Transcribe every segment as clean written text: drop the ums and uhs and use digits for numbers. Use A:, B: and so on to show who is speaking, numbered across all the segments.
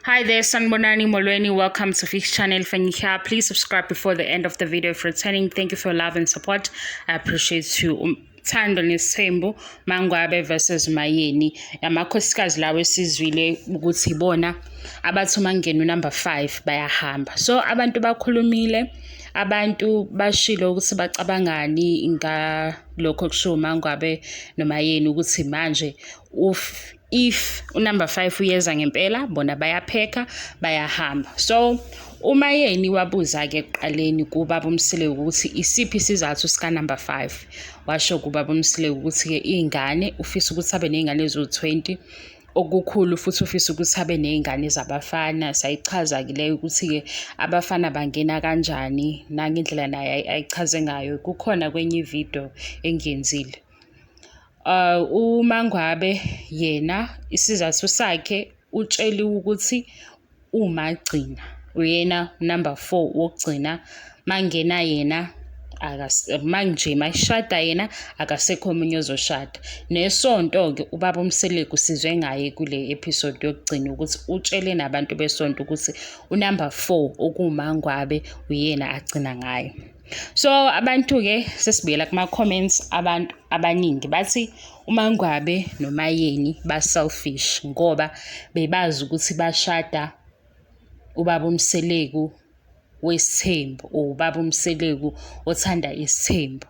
A: Hi there, Sanbonani Molweni. Welcome to Fish Channel Fanyika. Please subscribe before the end of the video if returning. Thank you for your love and support. I appreciate you. Thando nesithembu, Mangwabe versus Mayeni. Amakhosikazi lawo esizwile ukuthi bona abathi uma kungena unumber 5 bayahamba. So abantu bakhulumile, abantu bashilo ukuthi bacabangani ngalokho okushiwo uMangwabe noMayeni ukuthi manje if unumber 5 uyeza ngempela bona bayaphekha bayahamba. So uMayeni wabuza-ke ekuqaleni kubaba uMseleku ukuthi isiphi isizathu sika-number 5. Washo kubaba uMseleku ukuthi-ke iy'ngane ufisa ukuthi abe ney'ngane eziwu-20 okukhulu futhi ufisa ukuthi abe ney'ngane zabafana. Sayichaza-ke leyo ukuthi-ke abafana bangena kanjani nangendlela naye ayichaze ngayo. Kukhona kwenye ividiyo engiyenzile. UMangwabe yena isizathu sakhe utsheliwe ukuthi umagcina uyena number 4 wokugcina mangena yena manje mayishada yena akasekho omunye ozoshada. Nesonto-ke ubaba uMseleku sizwe ngaye kule episode yokugcina ukuthi utshele nabantu besonto ukuthi unumber 4 okuwuMangwabe uyena agcina ngayo. So abantu-ke sesibuyela kuma-comments, abantu abaningi bathi uMangwabe noMayeni ba-selfish ngoba bebazi ukuthi bashada ubaba uMseleku wesithembu or ubaba uMseleku othanda isithembu.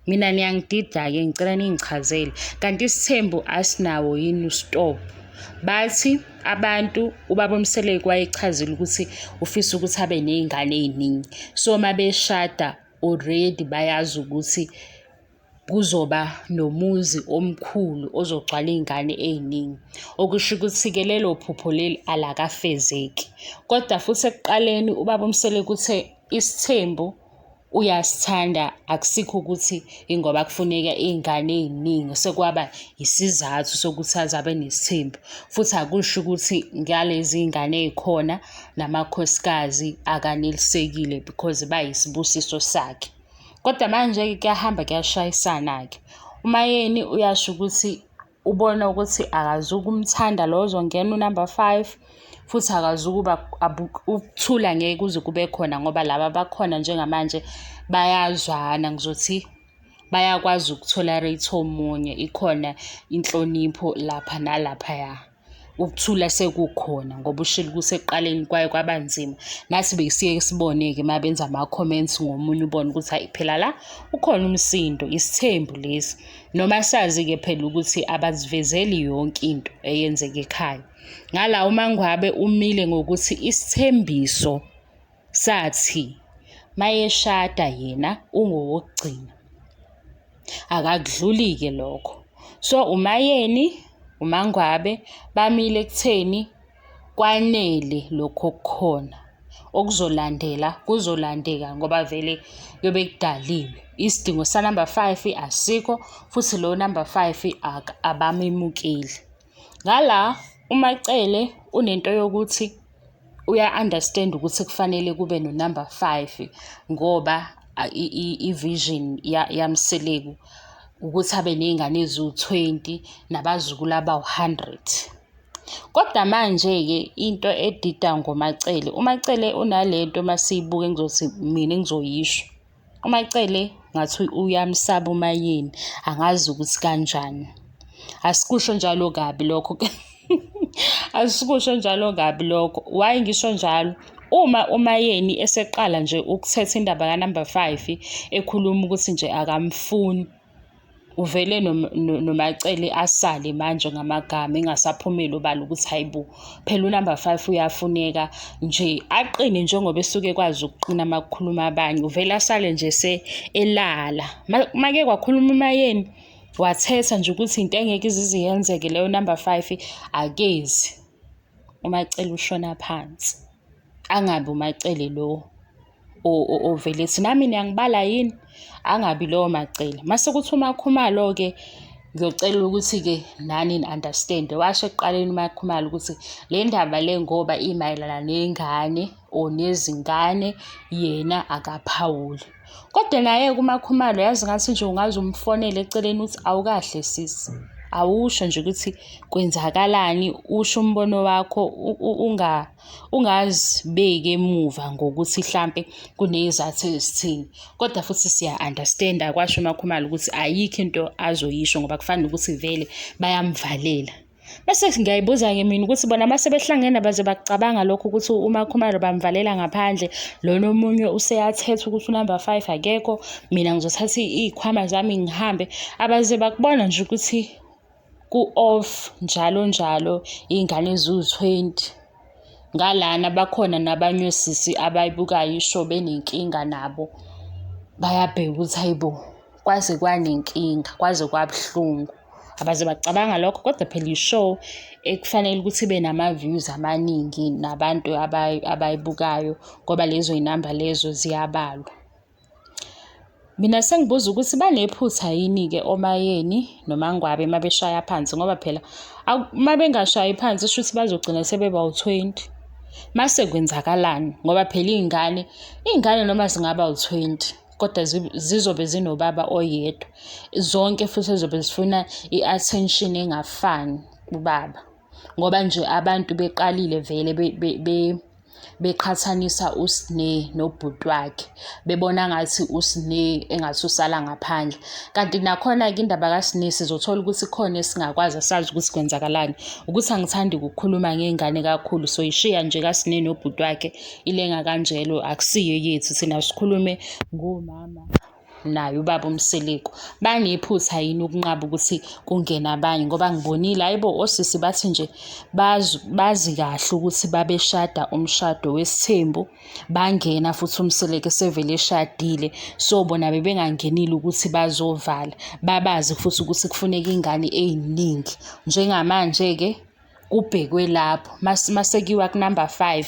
A: Mina niyangidida-ke, ngicela ningichazele. Kanti isithembu asinawo yini ustop? Bathi abantu ubaba uMseleku wayechazile ukuthi ufisa ukuthi abe ney'ngane ey'ningi. So uma beshada already bayazi ukuthi kuzoba nomuzi omkhulu ozogcwala iy'ngane ey'ningi. Okusho ukuthi-ke lelo phupho leli alakafezeki. Kodwa futhi ekuqaleni ubaba uMseleku uthe isithembu uyasithanda, akusikho ukuthi ingoba kufuneka iy'ngane ey'ningi sekwaba isizathu sokuthi aze abe nesithembu. Futhi akusho ukuthi ngalezi iy'ngane ey'khona namakhosikazi akanelisekile because bayisibusiso sakhe. Kodwa manje-ke kuyahamba kuyashayisana-ke. UMayeni uyasho ukuthi ubona ukuthi akazukumthanda lo ozongena unumber 5 futhi akazukuba ukuthula ngeke kuze kube khona ngoba laba abakhona njengamanje bayazwana, ngizothi bayakwazi ukutholerate omunye, ikhona inhlonipho lapha nalaphaya. Ukuthula sekukhona ngoba ushilo ukuthi ekuqaleni kwaye kwaba nzima. Nathi besiye sibone-ke uma benza ama-comments ngomunye ubone ukuthi hhayi phela la ukhona umsindo, isithembu lesi. Noma sazi-ke phela ukuthi abazivezeli yonke into eyenzeka ekhaya. Ngala uMangwabe umile ngokuthi isithembiso sathi mayeshada yena ungowokugcina. Akakudluli-ke lokho. So uMayeni, uMangwabe bamile ekutheni kwanele lokhu okukhona. Okuzolandela kuzolandeka ngoba vele kuyobe kudaliwe. Isidingo sa-number 5 asikho futhi lo number 5 abamemukeli. Ngala uMacele unento yokuthi uya-understand ukuthi kufanele kube no-number 5 ngoba i-vision yaMseleku ukuthi abe ney'ngane eziwu-20 nabazukulu abawu-100. Kodwa manje-ke into edida ngoMacele, uMacele unalento masiyibuka engizothi mina engizoyisho. UMacele ngathi uyamsaba uMayeni, angazi ukuthi kanjani. Asikusho njalo kabi lokho. Asikusho njalo kabi lokho. Why ngisho njalo? Uma uMayeni eseqala nje ukuthetha indaba ka-number 5 ekhuluma ukuthi nje akamfuni, uvele noMacele asale manje ngamagama engasaphumeli obala ukuthi hayi bo phela unumber 5 uyafuneka nje aqine njengoba esuke ekwazi ukuqina uma kukhuluma abanye, uvele asale nje se elala. Make kwakhuluma uMayeni wathetha nje ukuthi into engeke ize yenzeke leyo number 5 akezi. UMacele ushona phansi. Angabi uMacele lo ovele ethi nami niyangibala yini, angabi lowo Macele. Mase kuthi uMakhumalo-ke ngiyocela ukuthi-ke nani ni-understand-e. Washo ekuqaleni uMakhumalo ukuthi le ndaba le ngoba imayelana nengane or nezingane yena akaphawuli. Kodwa naye-ke uMakhumalo yazi ngathi nje ungaze umfonele eceleni uthi awukahle sisi. Awusho nje ukuthi kwenzakalani, usho umbono wakho ungazibeki emuva ngokuthi hlampe kuney'zathu ezithini. Kodwa futhi siya-understand-a kwasho uMaKhumalo ukuthi ayikho into azoyisho ngoba kufana nokuthi vele bayamvalela. Bese ngiyayibuza-ke mina ukuthi bona uma sebehlangene baze bakucabanga lokho ukuthi uMaKhumalo bamvalela ngaphandle, lona omunye useyathetha ukuthi unumber 5 akekho, mina ngizothatha iy'khwama zami ngihambe. Abaze bakubona nje ukuthi ku-off njalo njalo iy'ngane eziwu-20. Ngalana bakhona nabanye osisi abayibukayo ishow benenkinga nabo, bayabheka ukuthi hayi bo, kwaze kwanenkinga, kwaze kwabuhlungu. Abaze bacabanga lokho kodwa phela i-show ekufanele ukuthi ibe nama-views amaningi nabantu abayibukayo ngoba lezo y'namba lezo ziyabalwa. Mina sengibuza ukuthi banephutha yini-ke oMaYeni noMaNgwabe uma beshaya phansi ngoba phela uma bengashayi phansi shuthi bazogcina sebeba u-20. Mase kwenzakalani ngoba phela iy'ngane, iy'ngane noma zingaba u-20 kodwa zizobe zinobaba oyedwa. Zonke futhi zizobe zifuna i-attention engafani kubaba. Ngoba nje abantu beqalile vele beqhathanisa uSne nobhuti wakhe, bebona ngathi uSne engathi usala ngaphandle. Kanti nakhona-ke indaba kaSne sizothola ukuthi khona esingakwazi asazi ukuthi kwenzakalani. Ukuthi angithandi ukukhuluma ngey'ngane kakhulu, soyishiya nje kaSne nobhuti wakhe ilenga kanjelo, akusiyo eyethu thina sikhulume ngomama naye ubaba uMseleku. Banephutha yini ukunqaba ukuthi kungene abanye ngoba ngibonile hhayi bo osisi bathi nje bazi kahle ukuthi babeshada umshado wesithembu bangena futhi uMseleku esevele eshadile so bona bebengangenile ukuthi bazovala babazi futhi ukuthi kufuneka ingane ey'ningi. Njengamanje-ke kubhekwe lapho masekuyiwa kunumber 5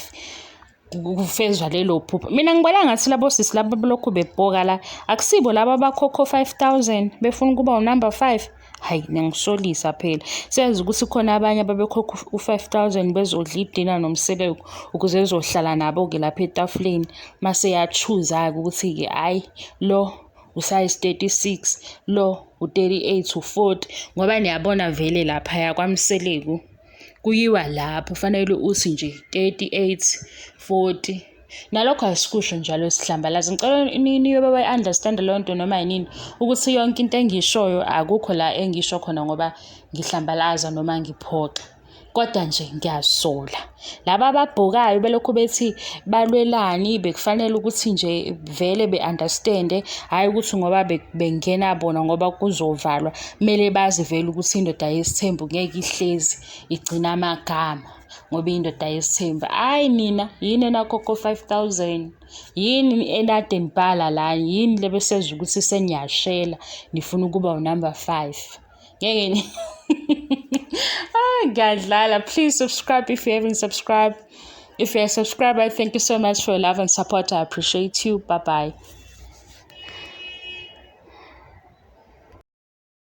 A: kufezwa lelo phupho. Mina ngibona ngathi labo sisi laba belokhu bebhoka la akusibo laba abakhokha o-5000 befuna ukuba unumber 5. Hayi niyangisolisa phela. Siyazi ukuthi khona abanye ababekhokha u-5000 bezodla idina noMseleku ukuze ezohlala nabo-ke lapha etafuleni. Mase eya-choose-ke ukuthi-ke hhayi lo usize 36 lo u-38 u-40 ngoba niyabona vele laphaya kwaMseleku kuyiwa lapho fanele uthi nje 38 40 nalokho asikusho njalo sihlambalaza. Ngicela niyobe bayi-understand leyo nto noma yinini ukuthi yonke into engiyishoyo akukho la engisho khona ngoba ngihlambalaza noma ngiphoxa. Kodwa nje ngiyasola laba ababhokayo belokhu bethi balwelani bekufanele ukuthi nje vele be-understand-e hhayi ukuthi ngoba bengena bona ngoba kuzovalwa kumele bazi vele ukuthi indoda yesithembu ngeke ihlezi igcina amagama ngoba indoda yesithembu. Hhayi nina yini enakhokha o-5000 yini enade nibhala la yini le besezwa ukuthi seniyashela nifuna ukuba unumber 5. Ngeke ah, ngiyadlala. Please subscribe if you haven't subscribed. If you're a subscriber, thank you so much for your love and support. I appreciate you. Bye bye.